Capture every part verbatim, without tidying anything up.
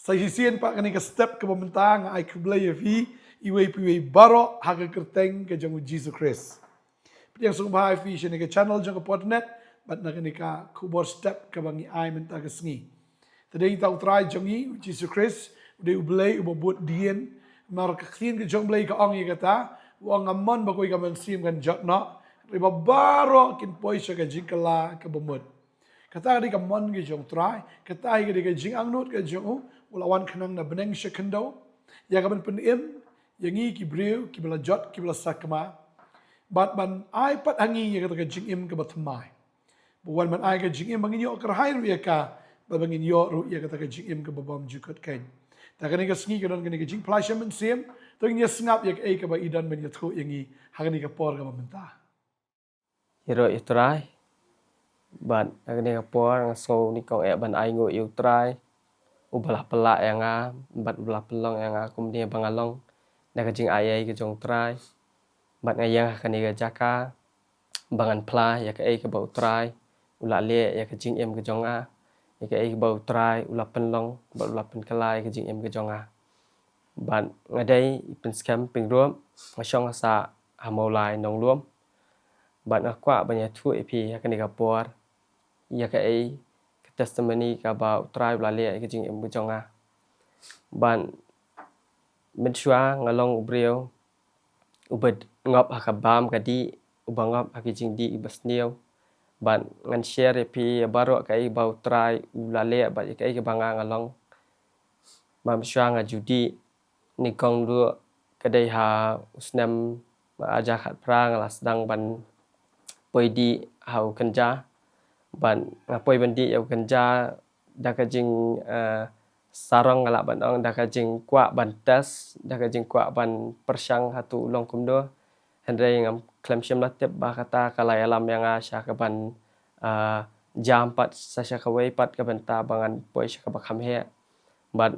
Sa shisien pat ha kane ka step kaba mynta nga ai khublei ïa phi iwei pa iwei baroh ha ka kyrteng ka jong u Jisu Khrist. Pdiang sngewbha ïa phi sha kane ka channel jong ka Podnet bad na kane ka khubor step kaba ngi ai mynta ka sngi. Te dei uta u Trai jong ngi u Jisu Khrist, u dei u Blei uba bud dien. Namar ka ktien ka jong u Blei ka ong ïa kata, u ong, nga mon ba kawei ka mynsiem kan jot noh, hynrei ba baroh kin poi sha ka jingkylla kaba mut. Kata ka dei ka mon ka jong u Trai, kata hi ka dei ka jingangnud ka jong u, u la wan khnang na bneng sha khyndew ïa ka ban pynim ïa ngi ki briew kiba la jot, kiba la sakma, bad ban ai pat ha ngi ïa kata ka jingim kaba thymmai. Ba wan ban ai ka jingim ba ngin ïoh kyrhai ruh ïa ka, bad ba ngin ïoh ruh ïa kata ka jingim kaba bymjukut keiñ. Te ha kane ka sngi ka don kane ka jingphla sha mynsiem, to ngin ïa sngap ïa kaei kaba i don ban ïathuh ïa ngi ha kane ka por kaba mynta. Ïaroh ïa u Trai. Bad ha kane ka por nga sngew nyngkong eh ban ainguh ïa u Trai uba la pynlah ïa nga bad uba la pynlong ïa nga kumne ba nga long da ka jingai ei ka jong u Trai. Bad nga ïeng ha kane ka jaka ba ngan phla ïa kaei kaba u Trai u la leh ïa ka jingim ka jong nga, ïa kaei kaba u Trai u la pynlong bad u la pynkylla ïa ka jingim ka jong nga. Bad nga dei i Pynskhem Pyngrope, nga shong ha sah ha Mawlai Nonglum. Bad nga kwah ban ïathuh ïa phi ha kane ka por ïa kaei ka testimony kaba u Trai u la leh ïa ka jingim ka jong nga. Bad mynshuwa nga long u briew uba ngop ha ka bam ka dih, uba ngop ha ki jingdih kiba sniew. Bad ngan share ïa phi ïa baroh kaei ba u Trai u la leh bad ïa kaei kaba nga nga long. Mynshuwa nga ju dih, nyngkong ruh ka dei ha u snem ar hajar khatphra nga la sdang ban poi dih ha u kynja. Bad nga poi ban dih ha u kynja da ka jing, eh, sarong nga lah ban ong, da ka jingkwah ban test, da ka jingkwah ban pyrshang hato u long kumno. Hynrei ngam khlem shym la tip ba kata ka la ïalam ïa nga sha ka ban, eh, jam pat sa sha kawei pat ka bynta ba ngan poi sha kaba kham heh. Bad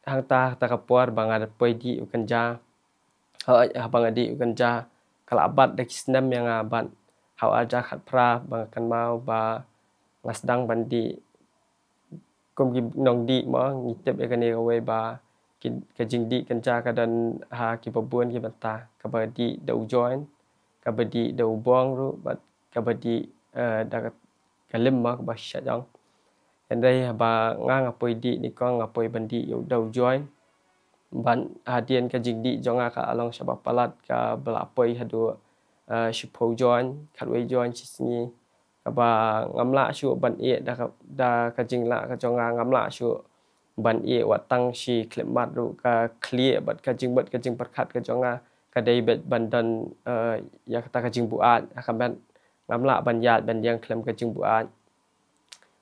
hangta, hangta ka por ba nga poi dih u kynja. Hooid, haba nga dih u kynja ka la bat da ki snem ïa nga bad ha u ar hajar khatphra ba nga kynmaw ba nga sdang ban dih. Kum ki nongdih mo, ngi tip ïa kane kawei ba ki, ka jingdih kynja ka don ha kiba bun ki bynta, kaba dih da u joint, kaba dih da u bong ruh bad kaba dih, eh, da ka, ka lim mo, kaba shisha jong. Hynrei haba nga, nga poi dih nyngkong, nga poi ban dih ïa u da u joint. Bad hadien ka jingdih jong nga ka la long shibun palat, kaba la poi haduh, eh, shiphew joint, khatwei joint shi sngi. Kaba ngam lah shuh ban ïeh da ka, da ka jinglah ka jong nga, ngam lah shuh ban ïeh wat tang shi khyllipmat ruh. Ka khlieh bad ka jingmut ka jingpyrkhat ka jong nga ka dei beit ban don, eh, ïa kata ka jingbuaid ha ka met. Ngam lah ban ïaid ban ïeng khlem ka jingbuaid.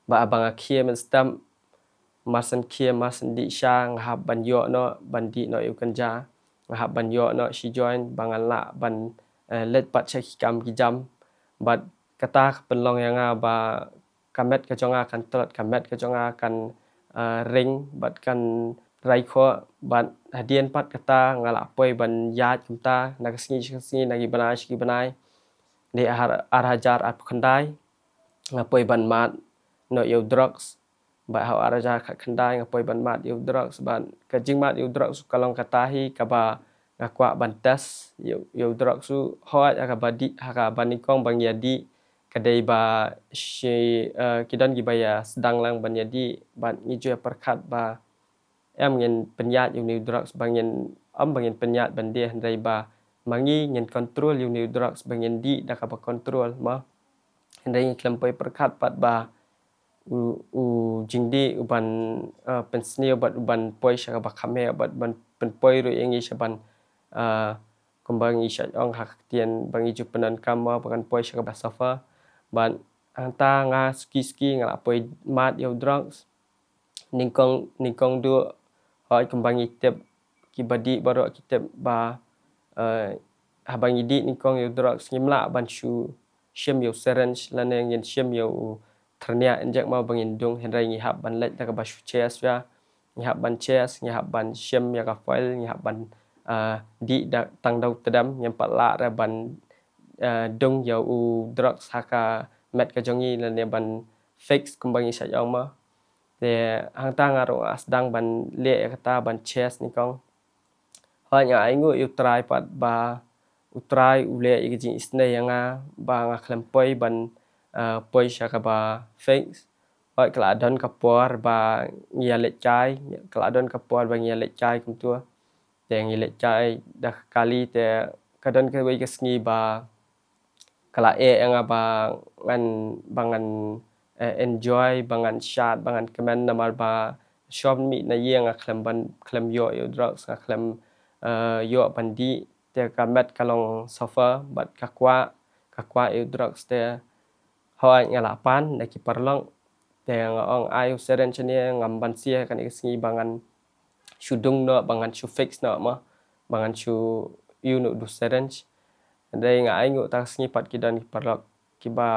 Bad haba nga khie mynstep, mar shen khie, mar shen dih sha, nga hap ban ïoh noh ban dih noh ïa u kynja. Nga hap ban ïoh noh shi joint ba ngan lah ban, eh, leit pat sha ki kam ki jam. Bad kata ka pynlong ïa nga ba ka met ka jong nga kan tlot, ka met ka jong nga kan, eh, ring bad kan rai khoh. Bad hadien pat kata nga la poi ban ïaid kumta na ka sngi sha ka sngi, na ki bnai sha ki bnai. Dei ha ar hajar arphew khyndai nga poi ban mad noh ïa u drugs. Bad ha u ar hajar khatkhyndai nga poi ban mad ïa u drugs. Bad ka jingmad ïa u drugs ka long kata hi kaba nga kwah ban test ïa u, ïa u drugs u. Hooid, ha kaba dih, ha kaba nyngkong ba ngi ïa dih ka dei ba shi, eh, ki don kiba ïa sdang lang ban ïa dih. Bad ngi ju ïa pyrkhat ba em ngin pynïaid ïa une u drugs, ba ngin, em ba ngin pynïaid ban dih, hynrei ba ma ngi ngin control ïa une u drugs ba ngin dih da kaba control mo. Hynrei ngi khlem poi pyrkhat pat ba u, u jingdih u ban, eh, pynsniew bad u ban poi sha kaba kham heh bad ban pynpoi ruh ïa ngi sha ban, eh, kumba ngi shait ong ha ka ktien ba ngi ju pyndonkam mo, ba kan poi sha kaba suffer. Bad hangta nga suki suki nga la poi mad ïa u drugs. Nyngkong, nyngkong duh, hooid, kumba ngi tip, kiba dih baroh ki tip ba, eh, haba ngi dih nyngkong ïa u drugs ngim lah ban shu shim ïa u syringe lane ngin shim ïa u thyrniah injek mo ba ngin dung, hynrei ngi hap ban leit da kaba shu chest ïa. Ngi hap ban chest, ngi hap ban shim ïa ka foil, ngi hap ban, eh, dih da tang da u tdem, ngim pat lah re ban, eh, dung ïa u drugs ha ka met ka jong ngi lane ban fix kumba ngi shait ong mo. Te hangta nga ruh nga sdang ban leh ïa kata ban chase nyngkong. Hooid nga ainguh ïa U Trai pat ba U Trai u leh ïa ka jingisynei ïa nga ba nga khlem poi ban, eh, poi sha kaba fix. Hooid ka la don ka por ba ngi ïa leit kai, ka la don ka por ba ngi ïa leit kai kumta. Te ngi leit kai da ka kali te ka don kawei ka sngi ba ka la eh ïa nga ba ngan, ba ngan, eh, enjoy, ba ngan shad, ba ngan kmen namar ba shwa ban mih na ïing nga khlem ban, khlem ïoh ïa u drugs, nga khlem, eh, ïoh ban dih. Te ka met ka long suffer bad ka kwah, ka kwah ïa u drugs te hooid nga la pan da ki paralok. Te nga ong ai u syringe shane ngam banse ha kane ka sngi ba ngan shu dung noh, ba ngan shu fix noh mo, ba ngan shu ïoh noh da u syringe. Hynrei nga ainguh ta ka sngi pat ki don ki paralok kiba,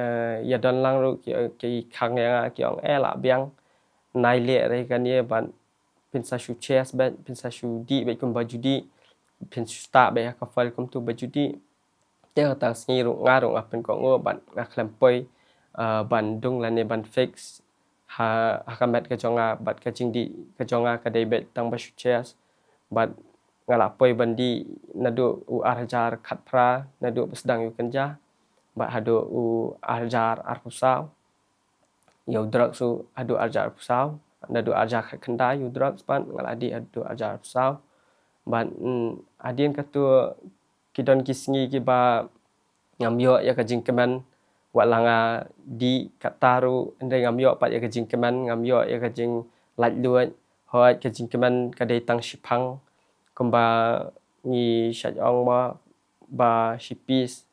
eh, ïa don lang ruh ki, ki khang ïa nga ki ong, eh, lah biang. Nai leh re kane ban phin sa shu chase bad phin sa shu dih bad kumba ju dih, phin shu stah bad ha ka file kumta ba ju dih. Te kata ka sngi ruh nga ruh nga pynkohnguh bad nga khlem poi, eh, ban dung lane ban fix ha, ha ka met ka jong nga bad ka jingdih ka jong nga ka dei bad tang ba shu chase. Bad nga la poi ban dih naduh u ar hajar khatphra, naduh ba sdang ïa u kynja bad haduh u ar hajar arphew saw. Ïa u drugs ruh haduh ar hajar arphew saw, naduh ar hajar khatkhyndai ïa u drugs pat nga la dih haduh ar hajar arphew saw. Bad, mm, hadien kata ki don ki sngi kiba ngam ïoh ïa ka jingkmen, wat la nga dih kata ruh hynrei ngam ïoh pat ïa ka jingkmen, ngam ïoh ïa ka jinglaitluid. Hooid ka jingkmen ka dei tang shiphang kumba ngi shait ong mo, ba shi piece,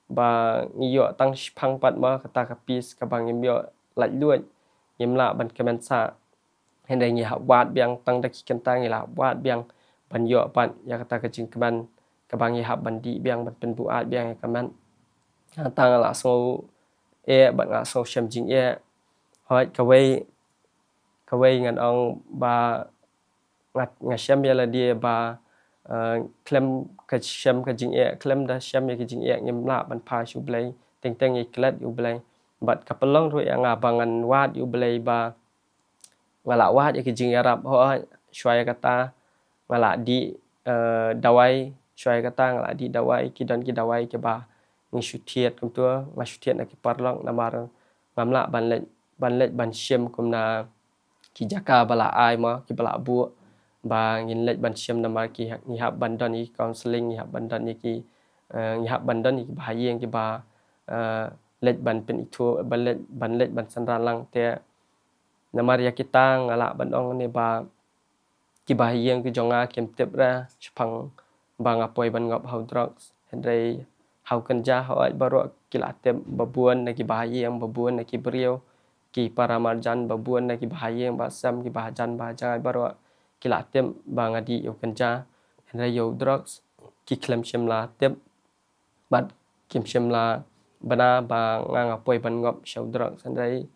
ba ngi ïoh tang shiphang pat mo kata ka piece kaba ngim ïoh laitluid, ngim lah ban kmen sah. Hynrei ngi hap wad biang tang da ki kynta, ngi lah wad biang ban ïoh pat ïa kata ka jingkmen kaba ngi hap ban dih biang, ban pynbuaid biang ïa ka met. Hangta nga la sngew eh bad nga la sngew shem jingeh. Hooid kawei, kawei ngan ong ba nga, nga shem ïa lade ba, eh, khlem ka shem ka jingeh, khlem da shem ïa ka jingeh ngim lah ban phai sha U Blei, teng teng ngi klet ïa U Blei. Bad ka pynlong ruh ïa nga ba ngan wad ïa U Blei ba nga la wad ïa ka jingïarap. Hooid shuwa ïa kata nga la dih, eh, dawai, shuwa ïa kata nga la dih dawai, ki don ki dawai kiba ngi shu thied kumta, nga shu thied na ki paralok namar ngam lah ban leit, ban leit ban shim kumna ki jaka ba la ai mo, kiba la buh ba ngin leit ban shim namar ki, ngi hap ban don ïa ki counselling, ngi hap ban don ïa ki, eh, ngi hap ban don ïa ki bahaïing kiba, eh, leit ban pynithuh, ban leit, ban leit ban synran lang te. Namar ïa kita nga lah ban ong ne ba ki bahaïing ki jong nga kim tip re shaphang ba nga poi ban ngop ha u drugs. Hynrei ha u kynja hooid baroh ki la tip, ba bun na ki bahaïing, ba bun na ki briew, ki para marjan, ba bun na ki bahaïing bahasem, ki bahajan bahajngai baroh ki la tip ba nga dih ïa u kynja. Hynrei ïa u drugs ki khlem shym la tip bad kim shym la bna ba nga, nga poi ban ngop sha u drugs. Hynrei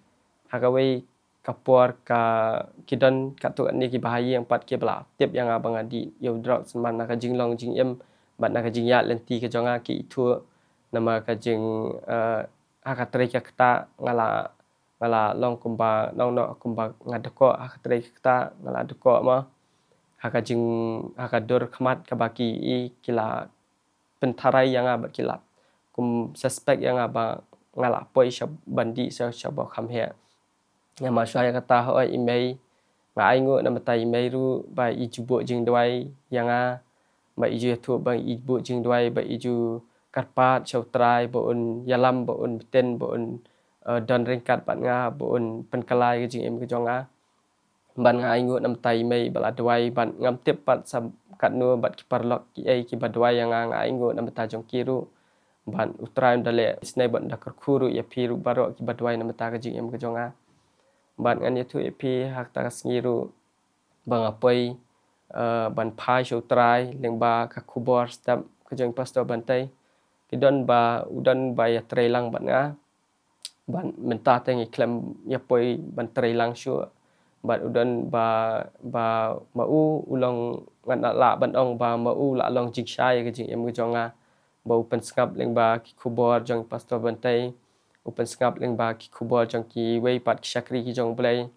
ha kawei ka por ka, ki don katto katne ki bahaïing pat kiba la tip ïa nga ba nga dih ïa u drugs, namar na ka jinglong jingim bad na ka jingïaid lynti ka jong nga ki ithuh, namar ka jing, eh, ha ka trei ka ktah nga la, nga la long kumba, nong noh kumba nga dkoh, ha ka trei ka ktah nga la dkoh mo. Ha ka jing, ha ka dur khmat kaba ki i, ki la pyntharai ïa nga bad ki la kum suspect ïa nga ba nga la poi sha ban dih sha, sha bor kham heh. Namar shuwa ïa kata hooid i mei, nga ainguh na bynta i mei ruh ba i ju buh jingduwai ïa nga, ba i ju ïathuh, ba i ju buh jingduwai, ba i ju kyrpad sha u Trai ba un ïalam, ba un btin, ba un, eh, don ryngkat bad nga, ba un pynkylla ïa ka jingim ka jong nga. Bad nga ainguh na bynta i mei ba la duwai, bad ngam tip pat sa katno, bad ki paralok kiei kiba duwai ïa nga, nga ainguh na bynta jong ki ruh. Bad u Trai un da leh isynei bad un da kyrkhu ruh ïa phi ruh baroh kiba duwai na bynta ka jingim ka jong nga. Bad ngan ïathuh ïa phi ha kata ka sngi ruh ba nga poi, eh, ban phai sha u Trai lyngba ka khubor step ka jong Pastor Bantei. Ki don ba, u don ba ïatrei lang bad nga. Bad mynta te ngi khlem ïa poi ban trei lang shuh. Bad u don ba, ba ma u, u long, ngan lah ban ong ba ma u la long jingshai ka jingim ka jong nga. Ba u pynsngap lyngba ki khubor jong Pastor Bantei, u pynsngap lyngba ki khubor jong kiwei pat ki shakri ki jong U Blei.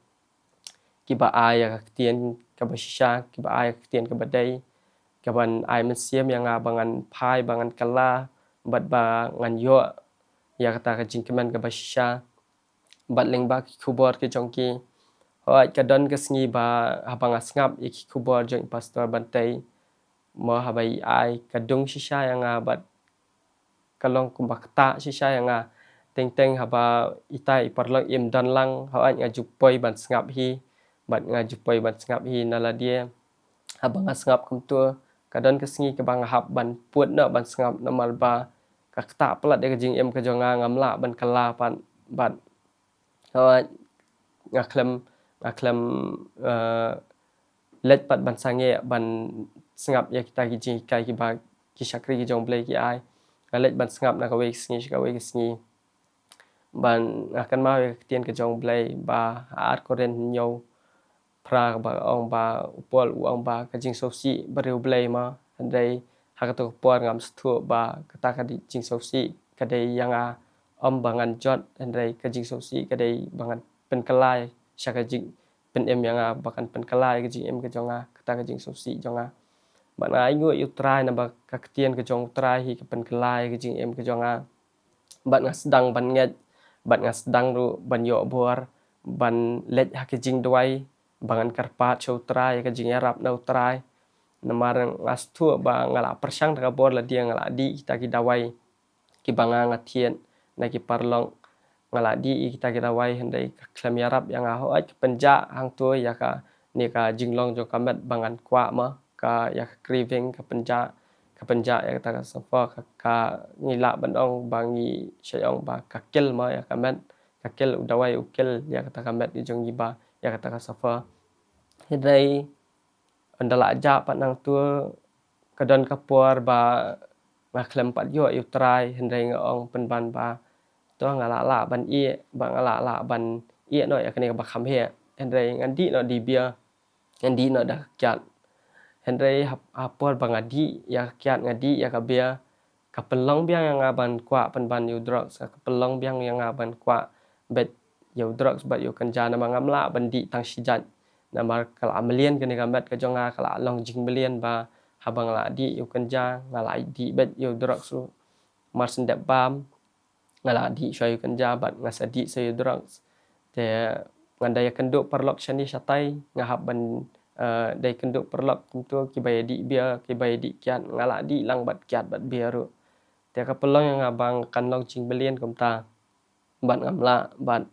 kiba ai ïa ka ktien kaba shisha, kiba ai ïa ka ktien kaba dei, kaban ai mynsiem ïa nga ba ngan phai, ba ngan kylla, bad ba ngan ïoh ïa kata ka jingkmen kaba shisha. Bad lyngba ki khubor ki jong ki, hooid ka don ka sngi ba haba nga sngap ïa ki khubor jong i Pastor Bantei, mo, haba i ai, ka dung shisha ïa nga bad ka long kumba ktah shisha ïa nga. Teng teng haba itai i paralok im don lang, hooid nga ju poi ban sngap hi, bad nga ju poi ban sngap hi na lade. Haba nga sngap kumto, ka don ka sngi kaba nga hap ban put noh ban sngap, namar ba ka ktah palat ïa ka jingim ka jong nga, ngam lah ban kylla pat, bad, hooid, nga khlem, nga khlem, eh, leit pat ban sangeh ban sngap ïa kita ki jinghikai kiba ki shakri ki jong U Blei ki ai. Nga leit ban sngap na kawei ka sngi sha kawei ka sngi. Ban, nga kynmaw ïa ka ktien ka jong U Blei ba ha ar Korinth hynñiew phra ba ong ba u Paul u ong ba ka jingsngewsih briew Blei ma, hynrei ha kato ka por ngam sngewthuh ba kata ka di-, jingsngewsih ka dei ïa nga, ym ba ngan jot, hynrei ka jingsngewsih ka dei ba ngan pynkylla sha ka jing, pynim ïa nga, ba kan pynkylla ïa ka jingim ka jong nga, kata ka jingsngewsih jong nga. Bad nga ainguh ïa U Trai, namar ka ktien ka jong U Trai hi ka pynkylla ïa ka jingim ka jong nga. Bad nga sdang ban ngeit, bad nga sdang ruh ban ïoh bor ban leit ha ka jingduwai, ba ngan kyrpad sha U Trai ïa ka jingïarap na U Trai. Namar nga sngewthuh ba nga la pyrshang da ka bor lade, nga la dih kita ki dawai kiba nga nga thied na ki paralok. Nga la dih ïa kita ki dawai, hynrei ka khlem ïarap ïa nga. Hooid ka pynjah hangto ïa kane ka jinglong jong ka met ba ngan kwah ma, ka, ïa ka craving, ka pynjah, ka pynjah ïa kata ka suffer, ka, ka, ngi lah ban ong ba, ngi shait ong ba ka kill ma ïa ka met, ka kill, u dawai u kill ïa kata ka met ka jong ngi ba ïa kata ka suffer. Hynrei ynda la jah pat nangto, ka don ka por ba nga khlem pat ïoh ïa U Trai, hynrei nga ong pynban ba to nga lah lah ban ïeh, ba nga lah lah ban ïeh noh ïa kane kaba kham heh. Hynrei ngan dih noh da i beer, ngan dih noh da ka kiad. Hynrei ha, ha por ba nga dih ïa ka kiad, nga dih ïa ka beer, ka pynlong biang ïa nga ban kwah pynban ïa u drugs, ka pynlong biang ïa nga ban kwah beit ïa u drugs bad ïa u kynja, namar ngam lah ban dih tang shi jait. Namar ka la mlien kane ka met ka jong nga, ka la long jingmlien ba haba nga la dih ïa u kynja, nga la dih beit ïa u drugs ruh. Mar shen dep bam, nga la dih shuwa ïa u kynja bad nga sa dih sa ïa u drugs. Te nga da ïakynduh paralok shane shatai, nga hap ban, eh, da ïakynduh paralok kumto, kiba ïa dih beer, kiba ïa dih kiad, nga la dih lang bad kiad bad beer ruh. Te ka pynlong ïa nga ba nga kan long jingmlien kumta. Bad ngam lah, bad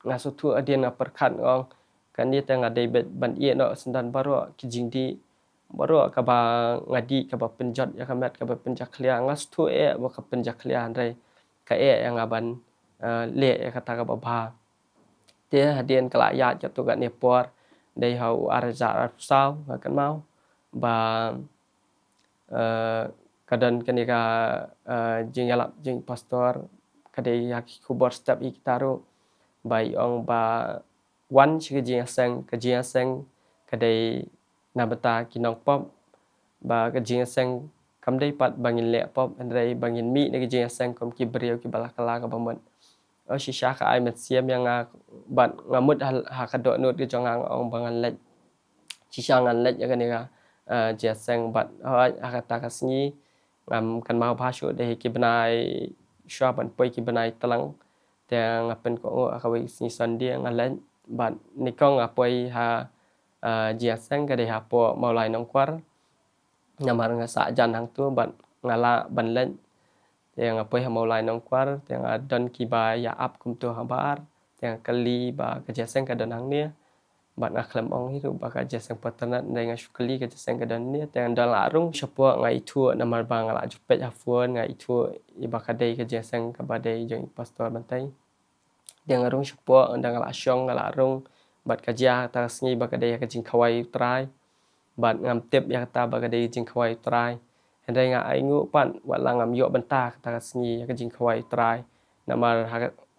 nga sngewthuh hadien nga pyrkhat nga ong, kane te nga dei beit ban ïeh noh syndon baroh ki jingdih, baroh kaba nga dih kaba pynjot ïa ka met, kaba pynjakhlia. Nga sngewthuh eh ba ka pynjakhlia, hynrei ka eh ïa nga ban, eh, leh ïa kata kaba bha. Te hadien ka la ïaid katto katne por, dei ha u ar hajar arphew saw nga kynmaw ba, eh, ka don kane ka, eh, jingïalap jong i pastor, ka dei ha ki khubor step hi kita ruh, ba i ong ba wan sha ka jingïaseng, ka jingïaseng ka dei na bynta ki nongpop, ba ka jingïaseng kam dei pat ba ngin leh pop, hynrei ba ngin mih na ka jingïaseng kum ki briew kiba la kylla kaba mut. Oh, shisha ka ai mynsiem ïa nga, bad nga mut ha, ha ka dohnud ka jong nga, nga ong ba ngan leit. Shisha ngan leit ïa kane ka, eh, jingïaseng, bad, oh, ha kata ka sngi ngam kynmaw bha shuh, dei ki bnai, shuwa ban poi ki bnai tlang. Te nga pynkohnguh ha kawei ka sngi Sunday nga leit, bad nyngkong nga poi ha, eh, jingïaseng ka dei hapoh Mawlai Nongkwar. Namar nga sah jan hangto bad nga lah ban leit. Te nga poi ha Mawlai Nongkwar, te nga don kiba ïa ap kumto ha bar, te nga kylli ba ka jingïaseng ka don hangne. Bad nga khlem ong hi ruh ba ka jingïaseng Patternath, hynrei nga shu kylli ka jingïaseng ka don hangne. Te ynda la rung shapoh nga ithuh, namar ba nga la ju peit ha phone, nga ithuh i ba ka dei ka jingïaseng kaba dei jong i Pastor Bantei. Te nga rung shapoh, ynda nga la shong nga la rung, bad ka jia kata ka sngi ba ka dei ka jingkhawai U Trai. Bad ngam tip ïa kata ba ka dei ka jingkhawai U Trai. Hynrei nga ainguh pat, wat la ngam ïoh bynta kata ka sngi ïa ka jingkhawai U Trai. Namar ha,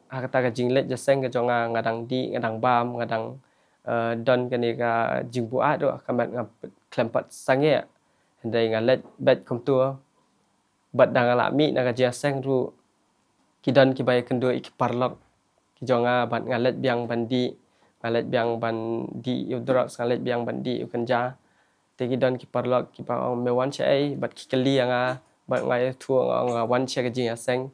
ha kata ka jingleit jingïaseng ka jong nga, nga dang dih, nga dang bam, nga dang, eh, don kane ka jingbuaid ruh, ka met nga khlem pat sangeh. Hynrei nga leit beit kumto. Bad da nga la mih na ka jingïaseng ruh, ki don kiba ïakynduh ïa ki paralok ki jong nga, bad nga leit biang ban dih. nga leit biang ban dih ïa u drugs, nga leit biang ban dih ïa u kynja. Te ki don ki paralok kiba ong me wan shaei, bad ki kylli ïa nga, bad nga ïathuh nga ong nga wan sha ka jingïaseng.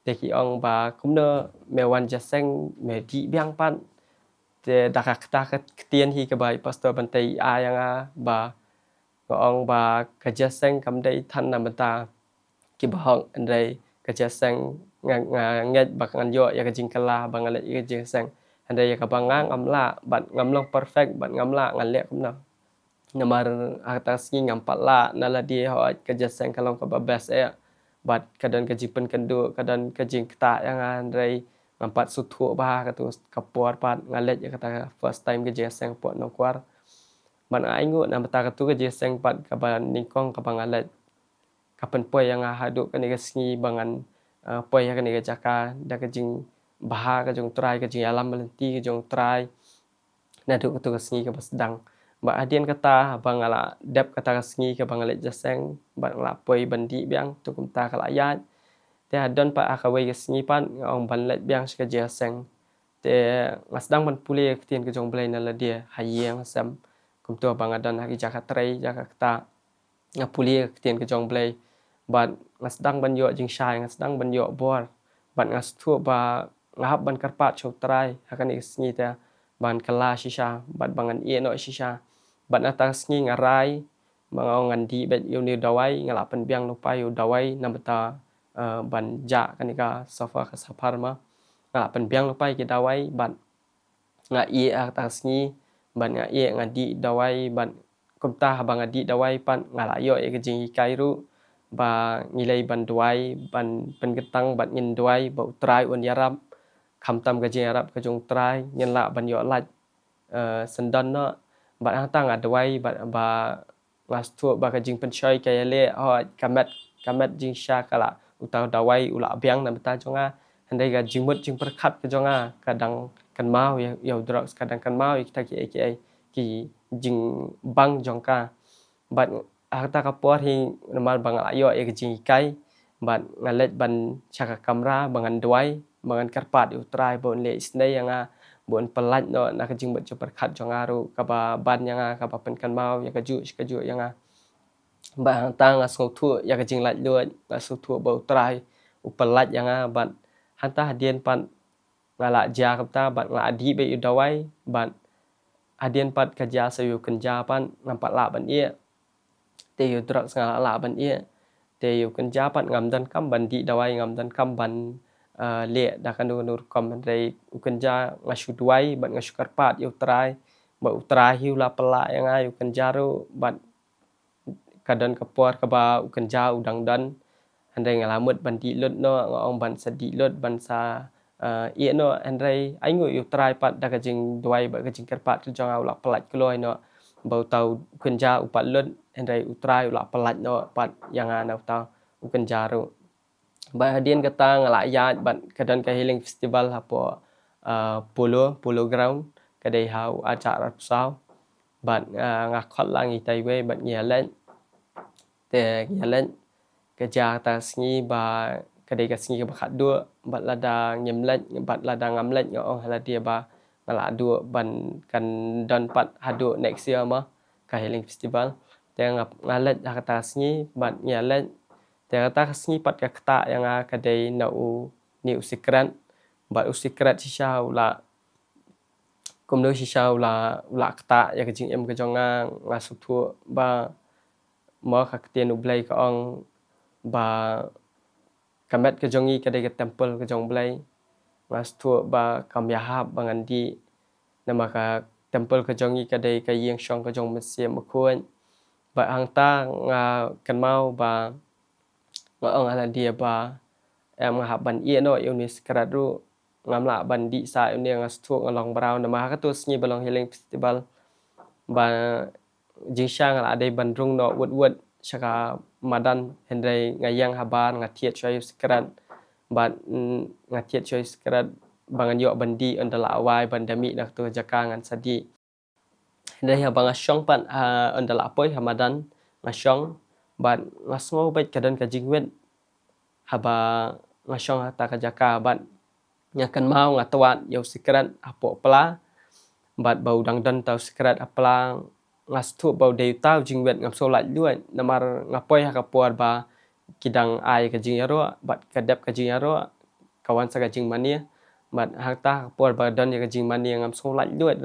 Te ki ong ba kumno me wan jingïaseng, me dih biang pat. Te da kata ka ktien hi kaba i pastor Bantei i ai ïa nga ba nga ong ba ka jingïaseng kam dei than na bynta kiba hok, hynrei ka jingïaseng nga, nga ngeit ba ngan ïoh ïa ka jingkylla ba nga leit ïa ka jingïaseng. Hynrei ïa kaba nga ngam lah, bad ngam long perfect, bad ngam lah ngan leh kumno. Namar ha kata ka sngi ngam pat lah na lade, hooid ka jingïaseng ka long kaba best eh. Bad ka don ka jingpynkynduh, ka don ka jingktah ïa nga, hynrei ngam pat sngewthuh bha ha katu ka por pat nga leit ïa kata ka first time ka jingïaseng hapoh Nongkwar. Bad nga ainguh na bynta katu ka jingïaseng pat kaba nyngkong kaba nga leit, ka pynpoi ïa nga haduh kane ka sngi ba ngan, eh, poi ha kane ka jaka da ka jingbha ka jong U Trai, ka jingïalam lynti ka jong U Trai. Naduh katu ka sngi kaba sdang. Bad hadien kata ba nga la dep kata ka sngi kaba nga leit jingïaseng, bad nga la poi ban dih biang, to kumta ka la ïaid. Te hadien pat ha kawei ka sngi pat nga ong ban leit biang sha ka jingïaseng. Te nga sdang ban pule ïa ka ktien ka jong U Blei na lade ha ïing ha sem. Kumto ba nga don ha ki jaka trei, jaka ktah, nga pule ïa ka ktien ka jong U Blei. Bad nga sdang ban ïoh jingshai, nga sdang ban ïoh bor. Bad nga sngewthuh ba nga hap ban kyrpad sha U Trai ha kane ka sngi te ban kylla shisha, bad ba ngan ïeh noh shisha. Bad na kata ka sngi nga rai ba nga ong ngan dih beit ïa une u dawai, nga la pynbiang lypa ïa u dawai na bynta, eh, ban jah kane ka suffer ka suffer ma. Nga la pynbiang lypa ïa ki dawai, bad nga ïeh ha kata ka sngi, bad nga ïeh nga dih dawai, bad kumta haba nga dih dawai pat nga la ïoh ïa ka jinghikai ruh ba ngi lei ban duwai, ban pynkyntang bad ngin duwai ba U Trai un ïarap, khamtam ka jingïarap ka jong U Trai ngin lah ban ïoh lait, eh, syndon noh. Bad hangta nga duwai bad ba nga sngewthuh ba ka jingpynshoi ka ïaleh, hooid ka met, ka met jingshisha ka la, uta u dawai u la biang na bynta jong nga. Hynrei ka jingmut jingpyrkhat ka jong nga ka dang kynmaw ïa, ïa u drugs, ka dang kynmaw ïa kita kiei kiei ki jingbang jong ka. Bad ha kata ka por hi namar ba nga la ïoh ïa ka jinghikai, bad nga leit ban sha ka kamra ba ngan duwai, ba ngan kyrpad ïa U Trai ba un leh isynei ïa nga, ba un pyllait noh na ka jingmut jingpyrkhat jong nga ruh kaba ban ïa nga, kaba pynkynmaw ïa kajuh shi kajuh ïa nga. Bad hangta nga sngewthuh ïa ka jinglaitluid, nga sngewthuh ba U Trai u pyllait ïa nga, bad hangta hadien pat nga la jia kumta, bad nga la dih beit ïa u dawai, bad hadien pat ka jia sa ïa u kynja pat ngam pat lah ban ïeh. Te ïa u drugs nga la lah ban ïeh. Te ïa u kynja pat ngam donkam ban dih dawai, ngam donkam ban, eh, leh da kano kano rukom, hynrei u kynja nga shu duwai bad nga shu kyrpad ïa U Trai, bad U Trai hi u la pyllait ïa nga, ïa u kynja ruh, bad ka don ka por kaba u kynja u dang don. Hynrei nga la mut ban dih lut noh, nga ong ban sa dih lut, ban sa, eh, ïeh noh, hynrei ainguh ïa U Trai pat da ka jingduwai bad ka jingkyrpad ka jong nga u la pyllait kloi noh. Ba uta u kynja u pat lut, hynrei U Trai u la pyllait noh pat ïa nga na uta u kynja ruh. Bad hadien kata nga la ïaid bad ka don ka healing festival hapoh, eh, Polo, Polo Ground, ka dei ha u Archar Arphew Saw. Bad, eh, nga khot lang ïa itai iwei bad ngi ïaleit. Te ngi ïaleit, ka jia kata ka sngi ba ka dei ka sngi kaba khatduh, bad lada ngim leit, bad lada ngam leit nga ong ha lade ba nga la duh ban kan don pat haduh next year ma ka healing festival. Te nga, nga leit ha kata ka sngi, bad ngi ïaleit. Te kata ka sngi pat ka ktah ïa nga ka dei na une u sikret. Bad u sikret shisha u la, kumno shisha u la, u la ktah ïa ka jingim ka jong nga, nga sngewthuh ba ma ka ktien U Blei ka ong ba ka met ka jong ngi ka dei ka temple ka jong U Blei. Nga sngewthuh ba kam ïahap ba ngan dih. Namar ka temple ka jong ngi ka dei ka ïing shong ka jong u Mynsiem Bakhuid. Bad hangta nga kynmaw ba nga ong ha lade ba em nga hap ban ïeh noh ïa une u sikret ruh. Ngam lah ban dih sa ïa une, nga sngewthuh nga long braw namar ha katu ka sngi ba long healing festival. Ba jingshisha nga la dei ban rung noh wut wut sha ka madan, hynrei nga ïeng habar, nga thied shuwa ïa u sikret. Bad, mm, nga thied shuwa ïa u sikret ba ngan ïoh ban dih, ynda la wai ban da mih na katu ka jaka ngan sa dih. Hynrei haba nga shong pat, ha, ynda la poi ha madan, nga shong, bad nga sngew beit ka don ka jingwit. Haba nga shong ha kata ka jaka, bad nga kynmaw nga twad ïa u sikret hapoh pla. Bad ba u dang don uta u secret ha pla, nga sngewthuh ba u dei uta u jingwit, ngam sngew laitluid namar nga poi ha ka por ba ki dang ai ka jingïaroh bad ka dep ka jingïaroh ka wan sa ka jingmane. Bad hangta ha ka por ba don ïa ka jingmane ngam sngew laitluid,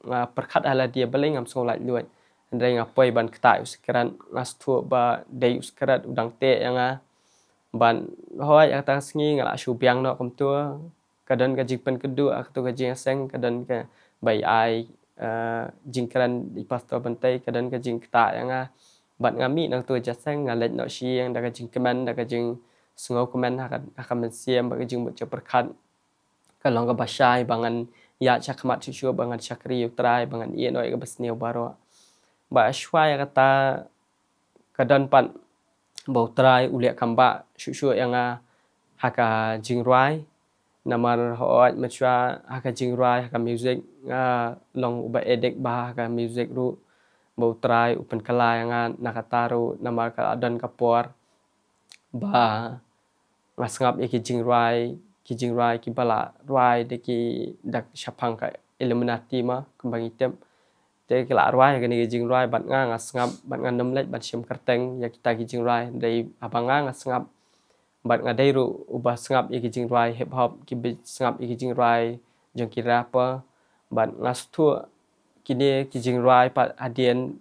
nga pyrkhat ha lade balei ngam sngew laitluid. Hynrei nga poi ban ktah u secret, nga sngewthuh ba dei u secret u dang teh ïa nga. Bad hooid, ha kata ka sngi nga la shu biang noh kumto. Ka don ka jingpynkhuid ha kato ka jingïaseng, ka don ka ba ai, eh, jingkren i Pastor Bantei, ka don ka jingktah ïa nga. Bad nga mih na kato ka jingïaseng, nga leit noh sha ïing da ka jingkmen, da ka jingsngewkmen ha ka, ha ka mynsiem, bad ka jingmut jingpyrkhat ka long kaba shai ba ngan ïaid sha khmat shuh shuh, ba ngan shakri ïa u Trai, ba ngan ïehnoh ïa kaba sniew baroh. Bad shuwa ïa kata, ka don pat ba u Trai u leh kam bah shuh shuh ïa nga ha ka jingrwai. Namar hooid, mynshuwa ha ka jingrwai, ha ka music, nga long uba addict bha ha ka music ruh. Ba u Trai u pynkylla ïa nga na kata ruh, namar ka la don ka por ba nga sngap ïa ki jingrwai, ki jingrwai kiba la rwai da ki, da shaphang ka Illuminati ma, kumba ngi tip. Te ki la rwai kine ki jingrwai bad nga, nga sngap, bad ngan ym leit ban shim kyrteng ïa kita ki jingrwai, hynrei haba nga, nga sngap. Bad nga dei ruh uba sngap ïa ki jingrwai hip hop, kiba sngap ïa ki jingrwai jong ki rapper. Bad nga sngewthuh kine ki jingrwai pat hadien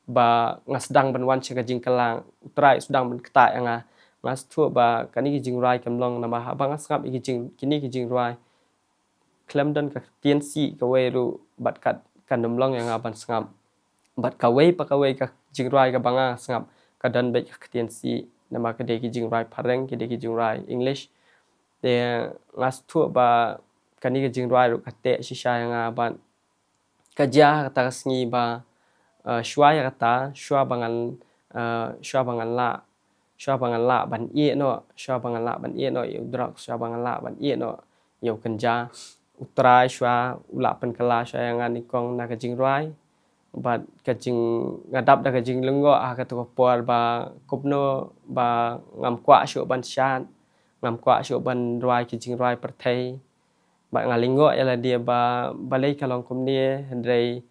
ba nga sdang ban wan sha ka jingkylla, u Trai u sdang ban ktah ïa nga. Nga sngewthuh ba kane ki jingrwai kam long, namar haba nga sngap ïa ki jing, kine ki jingrwai, khlem don ka ktien sih kawei ruh bad kat, kan ym long ïa nga ban sngap. Bad kawei pa kawei ka jingrwai kaba nga sngap, ka don beit ka ktien sih, namar ka dei ki jingrwai phareng, ki dei ki jingrwai English. Te nga sngewthuh ba kane ka jingrwai ruh ka teh shisha ïa nga. Bad ka jia ha kata ka sngi ba, eh, shuwa ïa kata, shuwa ba ngan, eh, shuwa ba ngan lah, shuwa ba ngan lah ban ïehnoh, shuwa ba ngan lah ban ïehnoh ïa u drugs, shuwa ba ngan lah ban ïehnoh ïa u kynja, u Trai shuwa u la pynkylla shuwa ïa nga nyngkong na ka jingrwai. Bad ka jing, nga dap da ka jinglyngngoh ha kato ka por ba kumno ba ngam kwah shuh ban shad, ngam kwah shuh ban rwai ki jingrwai pyrthei. Bad nga lyngngoh ïa lade ba balei ka long kumne, hynrei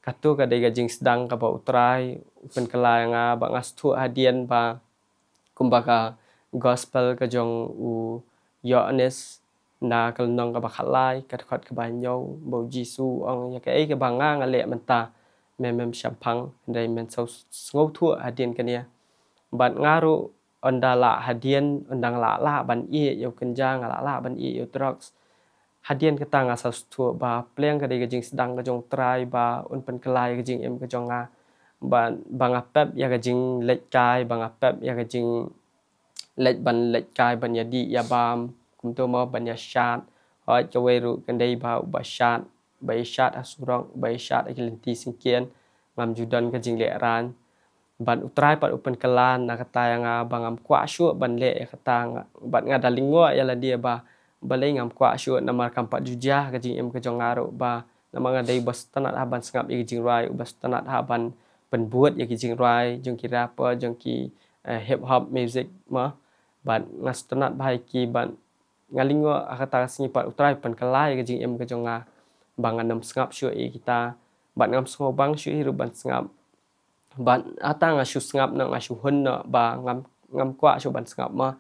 kato ka dei ka jingsdang kaba u Trai u pynkylla ïa nga. Bad nga sngewthuh hadien ba kumba ka gospel ka jong u Ïoannis na ka lynnong kaba khatlai, ka dkhot kaba hynñiew, ba u Jisu u ong, ïa kaei kaba nga, nga leh mynta, mem mem shemphang, hynrei men sa sngewthuh hadien kane. Bad nga ruh, ynda lah hadien, ynda nga lah lah ban ïeh ïa u kynja, nga lah lah ban ïeh ïa u drugs, hadien kata nga sa sngewthuh ba pliang ka dei ka jingsdang ka jong u Trai ba un pynkylla ïa ka jingim ka jong nga. Ba, ba nga pep ïa ka jingleit kai, ba nga pep ïa ka jingleit ban leit kai, ban ïadih ïa bam, kumto mo, ban ïa shad. Hooid, kawei ruh kan dei ba uba shad, ba ïa shad ha surok, ba ïa shad ha ki lynti syngkien, ngam ju don ka jingleh raiñ. Bad u Trai pat u pynkylla na kata ïa nga ba ngam kwah shuh ban leh ïa kata. Nga, bad nga da lyngngoh ïa lade ba balei ngam kwah shuh, namar kam pat ju jia ka jingim ka jong nga ruh, ba namar nga dei uba sngewtynnat ha ban sngap ïa ki jingrwai, uba sngewtynnat ha ban pynbud ïa ki jingrwai jong ki rapper, jong ki, eh, hip hop music mo. Bad nga sngewtynnat bha ïa ki, bad nga lyngngoh ha kata ka sngi pat u Trai u pynkylla ïa ka jingim ka jong nga ba ngan ym sngap shuh ïa kita, bad ngam sngewbang shuh hi ruh ban sngap. Bad hata nga shu sngap noh, nga shu hun noh ba ngam, ngam kwah shuh ban sngap mo.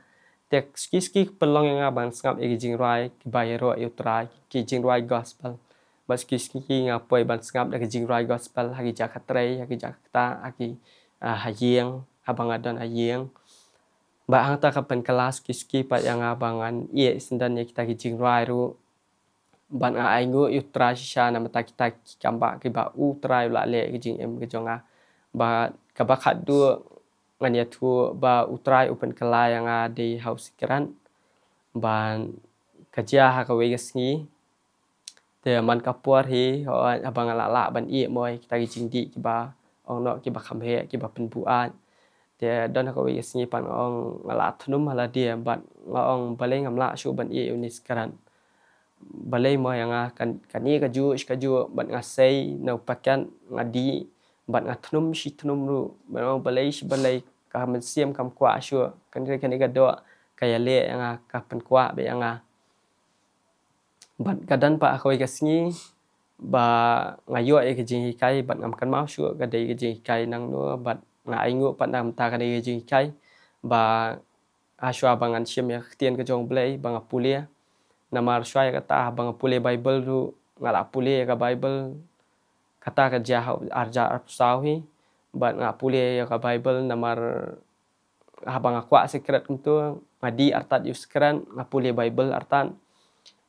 Te suki suki ka pynlong ïa nga ban sngap ïa ki jingrwai kiba ïaroh ïa u Trai, ki jingrwai gospel. Bad suki suki nga poi ban sngap da ki jingrwai gospel ha ki jaka trei, ha ki jaka ktah, ha ki, ah, ha ïing, haba nga don ha ïing. Bad hangta ka pynkylla suki suki pat ïa nga ba ngan ïeh shisyndon ïa kita ki jingrwai ruh. Bad nga ainguh ïa u Trai shisha namar kita ki kam bah kiba u Trai u la leh ïa ka jingim ka jong nga. Bad kaba khatduh ngan ïathuh ba u Trai u pynkylla ïa nga dei ha u Sykran. Bad ka jia ha kawei ka sngi. Te man ka por hi, hooid, haba nga lah lah ban ïeh mo ïa kita ki jingdih kiba ong noh, kiba kham heh, kiba pynbuaid. Te don ha kawei ka sngi pat nga ong, nga la thnum ha lade, bad nga ong balei ngam lah shuh ban ïeh ïa une u Sykran. Balei mo ïa nga, kan, kane kajuh shi kajuh, bad nga sei na u paket, nga dih, bad nga thnum shi thnum ruh, bad nga ong balei shi balei, ka mynsiem kam kwah shuh, kane, kane ka doh ka ïaleh ïa nga, ka pynkwah beit ïa nga. Bad ka don pat ha kawei ka sngi, ba nga ïoh ïa ka jinghikai bad ngam kynmaw shuh ka dei ka jinghikai nangno, bad nga ainguh pat namar ka dei ka jinghikai ba ha shuwa ba ngan shim ïa ka ktien ka jong U Blei ba nga pule. Namar shuwa ïa kata ba nga pule Baibl ruh, nga la pule ïa ka Baibl, kata ka jia ha u arhajar arphew saw hi, bad nga pule ïa ka Baibl namar haba nga kwah sikret kumto, nga dih artat ïa u sikret, nga pule Baibl artat.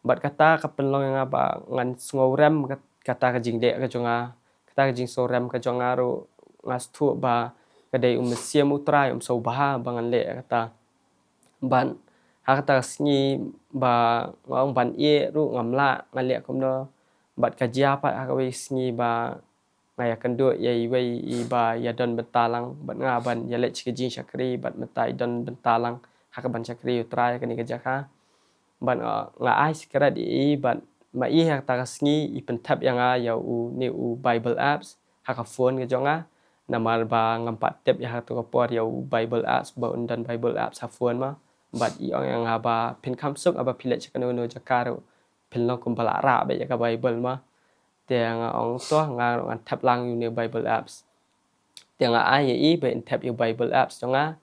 Bad kata ka pynlong ïa nga ba ngan sngewrem kat-, kata ka jingleh ka jong nga, kata ka jingsngewrem ka jong nga ruh, nga sngewthuh ba ka dei U Mynsiem U Trai um sngewbha ba ngan leh kata. Bad ha kata ka sngi ba nga ong ban ïeh ruh ngam lah, ngan leh kumno. Bad ka jia pat ha kawei ka sngi ba nga ïakynduh ïa iwei iba ïadon bynta lang bad nga ban ïaleit sha ka jingshakri, bad mynta i don bynta lang ha kaban shakri ïa U Trai ha kane ka jaka. Bad nga, nga ai sikret ïa i, bad ma i ha kata ka sngi i pynthep ïa nga ïa une u Bible apps ha ka phone ka jong nga. Namar ba ngam pat tip ïa ha kato ka por ïa u Bible apps, ba un don Bible apps ha phone mo. Bad i ong ïa nga ba phin kham suk haba phi leit sha kano kano jaka ruh, phin long kumba la rah beit ïa ka Bible mo. Te nga ong to, nga ruh ngan thep lang ïa une u Bible apps. Te nga ai ïa i ba in thep ïa u Bible apps jong nga.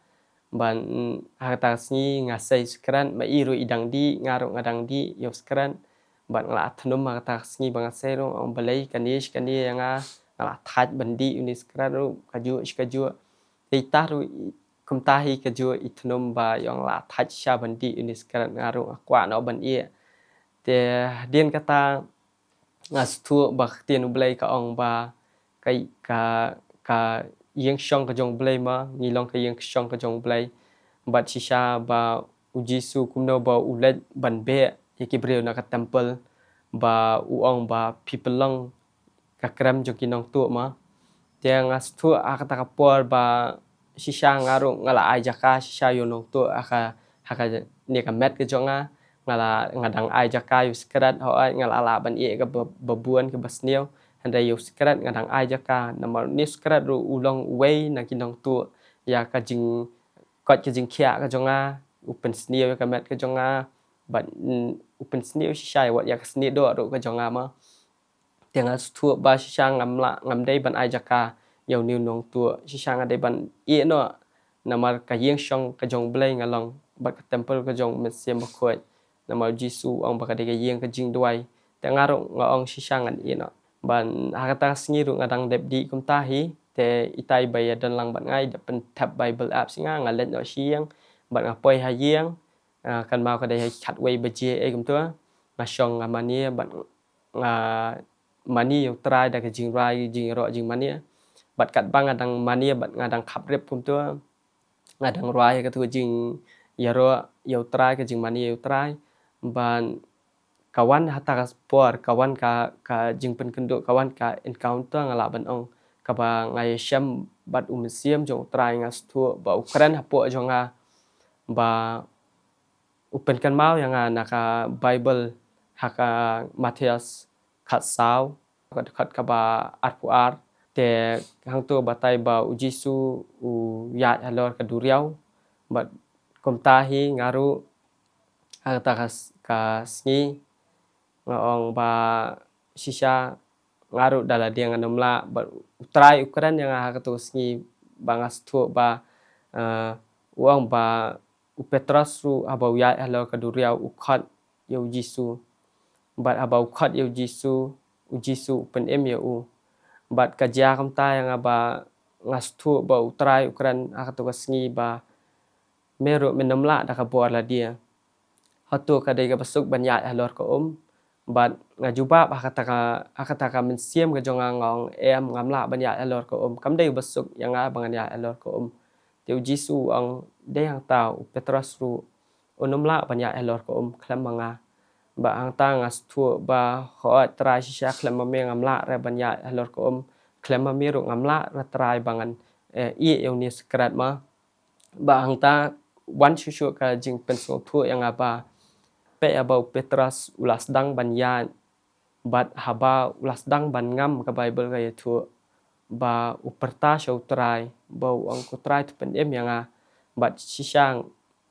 Bad, mm, ha kata ka sngi nga sei sikret, ma i ruh i dang dih, nga ruh nga dang dih ïa u sikret. Bad nga la thnum ha kata ka sngi ba nga sei ruh, ong balei kane shi kane ïa nga, nga la thait ban dih une u sikret ruh kajuh shi kajuh. Te ita ruh i, kumta hi kajuh i thnum ba i ong la thait shisha ban dih une u sikret, nga ruh nga kwah noh ban ïeh. Te hadien kata nga sngewthuh ba ka ktien U Blei ka ong ba ka, ka, ka ïing shong ka jong U Blei mo, ngi long ka ïing shong ka jong U Blei. Bad shisha ba U Jisu kumno ba u leit ban beh ïa ki briew na ka temple, ba u ong ba phi pynlong ka krem jong ki nongtuh mo. Te nga sngewthuh ha kata ka por ba shisha nga ruh nga la ai jaka shisha ïa u nongtuh ha ka, ha kane ka met ka jong nga. Nga la, nga dang ai jaka ïa u sikret, hooid nga la lah ban ïeh ka ba, ba bun ka ba sniew. Hynrei ïa u sikret nga dang ai jaka, namar une u sikret ruh u long uwei na ki nongtuh ïa ka jingkoit ka jingkhiah ka jong nga, u pynsniew ïa ka met ka jong nga, bad, mm, u pynsniew shisha ïa wat ïa ka snieh doh ruh ka jong nga mo. Te nga sngewthuh ba shisha ngam lah, ngam dei ban ai jaka ïa une u nongtuh, shisha nga dei ban ïeh noh, namar ka ïing shong ka jong U Blei nga long, bad ka temple ka jong U Mynsiem Bakhuid. Namar U Jisu u ong ba ka dei ka ïing ka jingduwai. Te nga ruh nga ong shisha ngan ïeh noh. Bad ha kata ka sngi ruh nga dang dep dih kumta hi, te itai ba ïadon lang bad nga i da pynthep Bible apps ïa nga, nga leit noh sha ïing, bad nga poi ha ïing, ah, kynmaw ka dei ha khatwei baje ei kumta, nga shong nga mane, bad nga mane ïa U Trai da ka jingrwai, jingïaroh, jingmane. Bad katba nga dang mane bad nga dang khap rip kumta, nga dang rwai ïa kato ka jingïaroh ïa U Trai, ka jingmane ïa U Trai. Bad ka wan ha kata ka por, ka wan ka, ka jingpynkynduh, ka wan ka encounter nga lah ban ong, kaba nga ïashem bad U Mynsiem jong U Trai, nga sngewthuh ba u kren hapoh jong nga, ba u pynkynmaw ïa nga na ka Bible ha ka Mathaios khatsaw, dkhot kaba arphew ar. Te hangto batai ba U Jisu u ïaid halor ka duriaw. Bad kumta hi nga ruh ha kata ka s-, ka sngi nga ong ba shisha nga ruh da lade ngan ym lah, bad U Trai u kren ïa nga ha kato ka sngi ba nga sngewthuh ba, eh, u ong ba u Petros ruh haba u ïaid halor ka duriaw u khot ïa U Jisu. Bad haba u khot ïa U Jisu, U Jisu u pynim ïa u. Bad ka jia kumta ïa nga ba nga sngewthuh ba U Trai u kren ha kato ka sngi ba me ruh men ym lah da ka bor lade. Hato ka dei kaba suk ban ïaid halor ka um? Bad nga jubab ha kata ka, ha kata ka mynsiem ka jong nga, nga ong em, ngam lah ban ïaid halor ka um. Kam dei kaba suk ïa nga ba ngan ïaid halor ka um. Te U Jisu u ong dei hangta, u Petros ruh un ym lah ban ïaid halor ka um khlem ma nga. Bad hangta nga sngewthuh ba hooid Trai, shisha khlem ma me ngam lah re ban ïaid halor ka um, khlem ma me ruh ngam lah re Trai ba ngan, eh, ïeh ïa une u sikret mo. Bad hangta wan shuh shuh ka jingpynsngewthuh ïa nga ba peit haba u Petros u la sdang ban ïaid, bad haba u la sdang ban ngam, ka Bible ka ïathuh ba u pyrta sha U Trai, ba u ong ko Trai to pynim ïa nga, bad shisha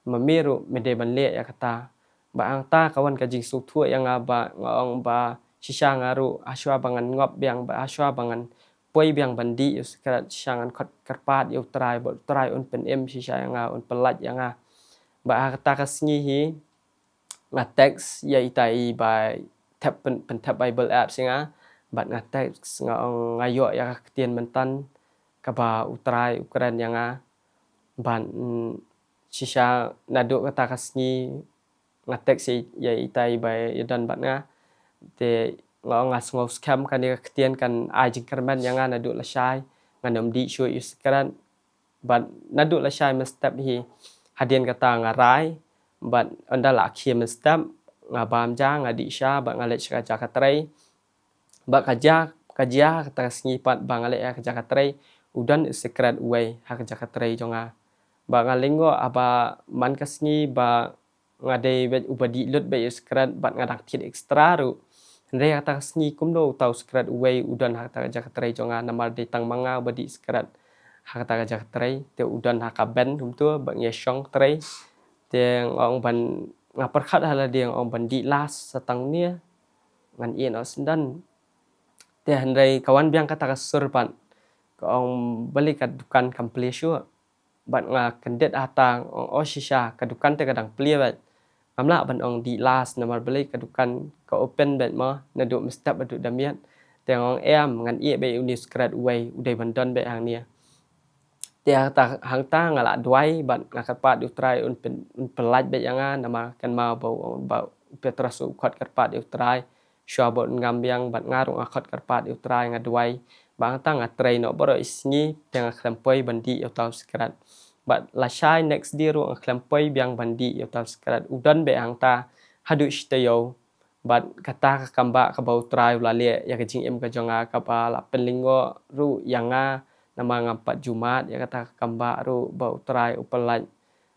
ma me ruh me dei ban leh ïa kata. Bad hangta ka wan ka jingsngewthuh ïa nga ba nga ong ba Shisha nga ruh, hashwa ba ngan ngop biang, ba hashwa ba ngan poi biang ban dih ïa u secret, shisha ngan khot kyrpad ïa u Trai, ba u Trai un pynim shisha ïa nga, un pyllait ïa nga. Bad ha kata ka sngi hi, nga text ïa itai i ba thep pyn-, pynthep Bible app ïa nga, bad nga text nga ong nga ïoh ïa ka ktien mynta kaba u Trai u kren ïa nga. Bad, mm, shisha naduh kata ka sngi nga text ïa, ïa itai i ba ïadon bad nga. Te nga ong nga sngew skhem kane ka ktien kan ai jingkyrmen ïa nga naduh lashai. Ngan ym dih shuh ïa u secret. Bad naduh lashai mynstep hi, hadien kata nga rai. Bad ynda la khie mynstep, nga bam ja, nga dih sha, bad nga leit sha ka jaka trei. Bad ka jia, ka jia kata ka sngi pat ba nga leit ïa ka jaka trei, u don u secret uwei ha ka jaka trei jong nga. Bad nga lyngngoh haba man ka sngi ba nga dei beit uba dih lut beit ïa u secret, bad nga dang thied extra ruh. Hynrei ha kata ka sngi kumno uta u secret uwei u don ha kata ka jaka trei jong nga, namar dei tang ma nga uba dih secret ha kata ka jaka trei, te u don ha ka bench kumto, bad ngi ïashong trei. Te nga ong ban, nga pyrkhat ha lade nga ong ban dih last sa tang ne, ngan ïeh noh shisyndon. Te hynrei ka wan biang kata ka sur pat, ka ong balei ka dukan kam plie shuh. Bad nga kyndit hata, nga ong, oh shisha, ka dukan te ka dang plie beit. Ngam lah ban ong dih last namar balei ka dukan ka open beit mo, naduh mynstep haduh da miet. Te nga ong em, ngan ïeh beit une u secret uwei, u dei ban don beit hangne. Te hangta, hangta nga la duwai bad nga kyrpad ïa u Trai un pyn-, un pyllait beit ïa nga, namar kynmaw ba u, ba u Petros u khot kyrpad ïa u Trai. Shuwa ba un ngam biang bad nga ruh nga khot kyrpad ïa u Trai, nga duwai. Bad hangta nga trei noh baroh i sngi, te nga khlem poi ban dih ïa uta u secret. Bad lashai next day ruh nga khlem poi biang ban dih ïa uta u secret. U don beit hangta haduh shi taïew. Bad kata ka kambah kaba u Trai u la leh ïa ka jingim ka jong nga, kaba la pynlyngngoh ruh ïa nga, namar ngam pat ju mad ïa kata ka kambah ruh ba u Trai u pyllait.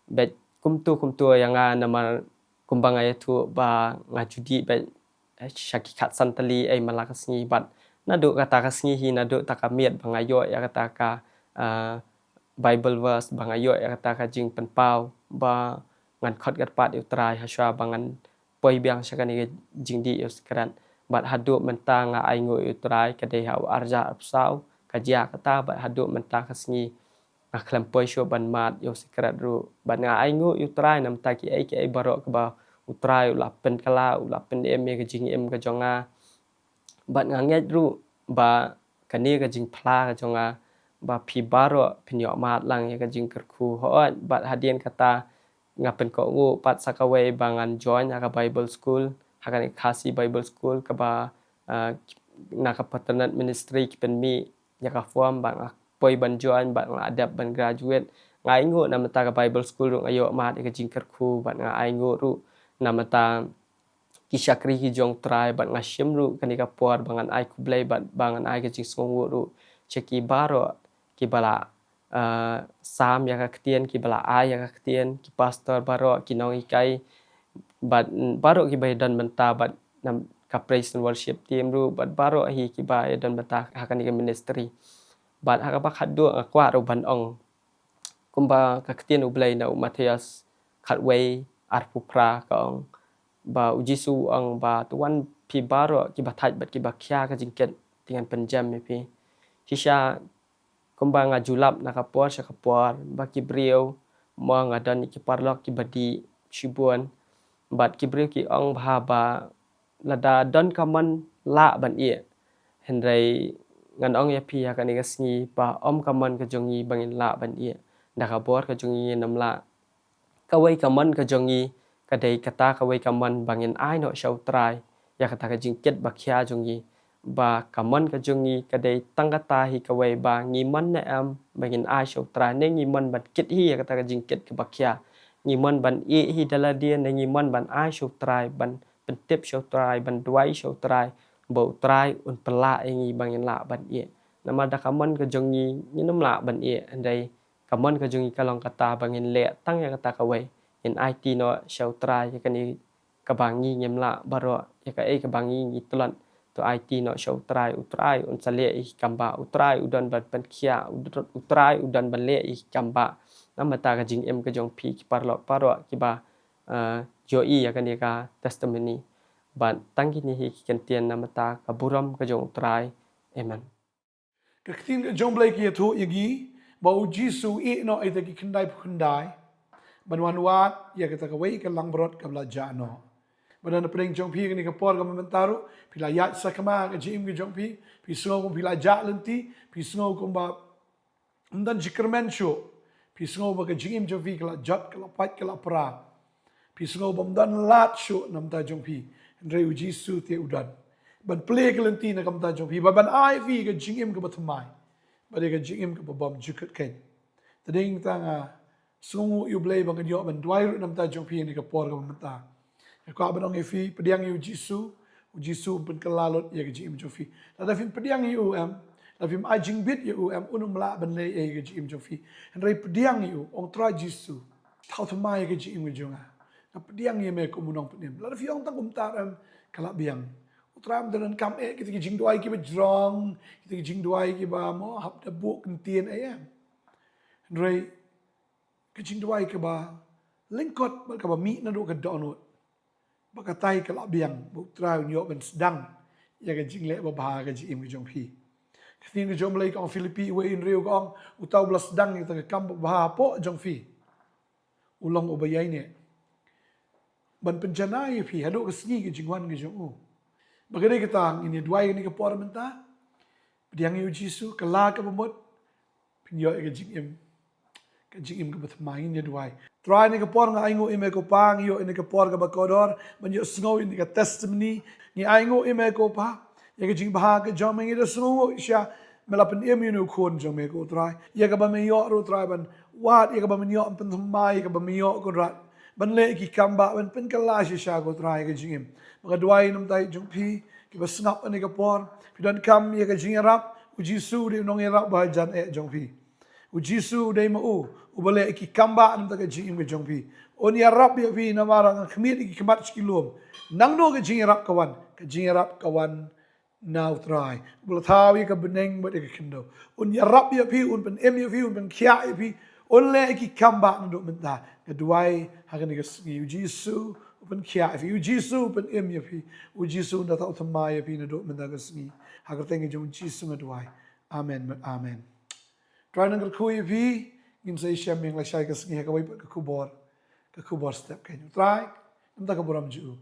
Bad kumto kumto ïa nga, namar kumba nga ïathuh ba nga ju dih beit sha ki khatsan tylli ei man la ka sngi. Bad naduh kata ka sngi hi, naduh ta ka miet ba nga ïoh ïa kata ka, ah, Bible verse, ba nga ïoh ïa kata ka jingpynpaw ba ngan khot kyrpad ïa u Trai hashwa ba ngan poi biang sha kane ka jingdih ïa u secret. Bad haduh mynta nga ainguh ïa u Trai, ka dei ha u arhajar arphew saw ka jia kata, bad haduh mynta ka sngi nga khlem poi shuh ban mad ïa u secret ruh. Bad nga ainguh ïa u Trai namar ta kiei kiei baroh kaba u Trai u la pynkylla, u la pynim ïa ka jingim ka jong nga. Bad nga ngeit ruh ba kane ka jingphla ka jong nga, ba phi baroh phin ïoh mad lang ïa ka jingkyrkhu. Hooid, bad hadien kata nga pynkohnguh pat sa kawei ba ngan join ha ka Bible School, ha kane ka Khasi Bible School, kaba, ah, na ka Patronage Ministry ki pynmih ïa ka form, bad nga poi ban join, bad nga la dep ban graduate. Nga ainguh namar ta ka Bible School ruh nga ïoh mad ïa ka jingkyrkhu, bad nga ainguh ruh namar ta ki shakri ki jong u Trai, bad nga shim ruh kane ka por ba ngan ai khublei bad ba ngan ai ka jingsngewnguh ruh sha ki baroh kiba la, ah, sam ïa ka ktien, kiba la ai ïa ka ktien, ki pastor baroh, ki nonghikai, bad, mm, baroh kiba ïadon bynta bad na ka praise and worship team ruh, bad baroh hi kiba ïadon bynta ha kane ka ministry. Bad ha kaba khatduh nga kwah ruh ban ong kumba ka ktien U Blei na u Mathaios khatwei arphew phra ka ong, ba U Jisu u ong ba, to wan phi baroh kiba thait bad kiba khia ka jingkit, te ngan pynjem ïa phi. Shisha kumba nga ju lap na ka por sha ka por, ba ki briew, mo, nga don ïa ki paralok kiba dih shibun, bad ki briew ki ong bha ba lada don ka mon lah ban ïeh. Hynrei ngan ong ïa phi ha kane ka sngi ba ym ka mon ka jong ngi ba ngin lah ban ïeh. Da ka bor ka jong ngi ngin ym lah. Kawei ka mon ka jong ngi ka dei kata kawei ka mon ba ngin ai noh sha u Trai ïa kata ka jingkit ba khia jong ngi. Ba ka mon ka jong ngi ka dei tang kata hi kawei ba ngi mon ne em ba ngin ai sha u Trai, ne ngi mon ban kit hi ïa kata ka jingkit kaba khia. Ngi mon ban ïeh hi da lade, ne ngi mon ban ai sha u Trai, ban pyntip sha u Trai, ban duwai sha u Trai, ba u Trai un pynlah ïa ngi ba ngin lah ban ïeh. Namar da ka mon ka jong ngi ngin ym lah ban ïeh, hynrei ka mon ka jong ngi ka long kata ba ngin leh tang ïa kata kawei. Ngin aiti noh sha u Trai ïa kane kaba ngi ngim lah baroh, ïa kaei kaba ngi ngi tlot, to aiti noh sha u Trai, u Trai un sa leh ïa ki kambah, u Trai u don ban pynkhiah, u Tr-, u Trai u don ban leh ïa ki kambah. Namar ta ka jingim ka jong phi ki paralok baroh kiba, eh, ïohi ïa kane ka testimony. Bad tang kine hi ki kyntien namar ka burom ka jong U Trai. Amen. Ka ktien ka jong U Blei ka ïathuh ïa ngi ba U Jisu u ïeh noh ïa kita ki khyndai phew khyndai ban wan wad ïa kata kawei ka langbrot kaba la jah noh. Bad na pdeng jong phi kane ka por kaba mynta ruh phi la ïaid sakma ha ka jingim ka jong phi, phi sngew kumba phi la jah lynti, phi sngew kumba ym don jingkyrmen shuh, phi sngew ba ka jingim jong phi ka la jot, ka la pait, ka la pra. Phi sngew ba ym don lad shuh na bynta jong phi. Hynrei U Jisu te u don ban plie ka lynti na ka bynta jong phi, ba ban ai phi ka jingim kaba thymmai bad ïa ka jingim kaba bymjukut keiñ. Te dei tang nga sngewnguh ïa U Blei ba ngan ïoh ban duwai ruh na ka bynta jong phi ha kane ka por kaba mynta. Nga kwah ban ong ïa phi, pdiang ïa U Jisu. U Jisu un pynkylla lut ïa ka jingim jong phi. Lada phim pdiang ïa u em, lada phim ai jingbit ïa u em, un ym lah ban leh ei ei ha ka jingim jong phi. Hynrei pdiang ïa u, ong, Trai Jisu, thaw thymmai ïa ka jingim ka jong nga. Nga pdiang ïa me kum u nongpynim. Lada phi ong tang kumta ruh em, ka la biang. U Trai um donkam eh kita ki jingduwai kiba jrong, kita ki jingduwai kiba mo hap da buh kyntien ei em. Hynrei ka jingduwai kaba lyngkot bad kaba mih naduh ka dohnud, ba katai ka la biang ba U Trai un ïoh ban sdang ïa ka jingleh babha ha ka jingim ka jong phi. Ka ktien ka jong U Blei ka ong, Philippi wei hynriew ka ong, uta uba la sdang ïa kata ka kam babha hapoh jong phi u long uba ïaineh ban pynjanai ïa phi haduh ka sngi ka jingwan ka jong u. Bad ka dei kata ngin ïa duwai ha kane ka por mynta. Pdiang ïa U Jisu, kylla kaba mut phin ïoh ïa ka jingim, ka jingim kaba thymmai. Ngin ïa duwai. Trai, ha kane ka por nga ainguh ïa me ko Pa, ngi ïoh ïa kane ka por kaba kordor ban ïoh sngew ïa kane ka testimony. Ngi ainguh ïa me ko Pa ïa ka jingbha ka jong me. Ngi da sngewnguh shisha me la pynim ïa une u khun jong me ko Trai, ïa kaba me ïoh ruh Trai ban wad, ïa kaba me ïoh pynthymmai, ïa kaba me ïoh Kynrad ban leh ki kam bah, ban pynkylla shisha ko Trai ïa ka jingim. Bad nga duwai na ka bynta jong phi kiba sngap ha kane ka por, phi donkam ïa ka jingïarap. U Jisu u dei u nongïarap ba hajan eh jong phi. U Jisu u dei ma u uba leh ki kam bah na ka bynta ka jingim ka jong phi. Un ïarap ïa phi namar nga khmih ïa ki khmat sha ki lum. Nangno ka jingïarap ka wan? Ka jingïarap ka wan na U Trai uba la thaw ïa ka bneng bad ïa ka khyndew. Un ïarap ïa phi, un pynim ïa phi, un pynkhiah ïa phi, un leh ki kam bah naduh mynta. Nga duwai ha kane ka sngi U Jisu u pynkhiah ïa phi, U Jisu u pynim ïa phi, U Jisu un da thaw thymmai ïa phi naduh mynta ka sngi. Ha ka kyrteng ka jong U Jisu nga duwai. Amen bad amen. Trai un kyrkhu ïa phi. Ngin sa ïashem ïa nga lashai ka sngi ha kawei pat ka khubor, ka khubor step keiñ. Trai, na ka bynta ka burom jong u.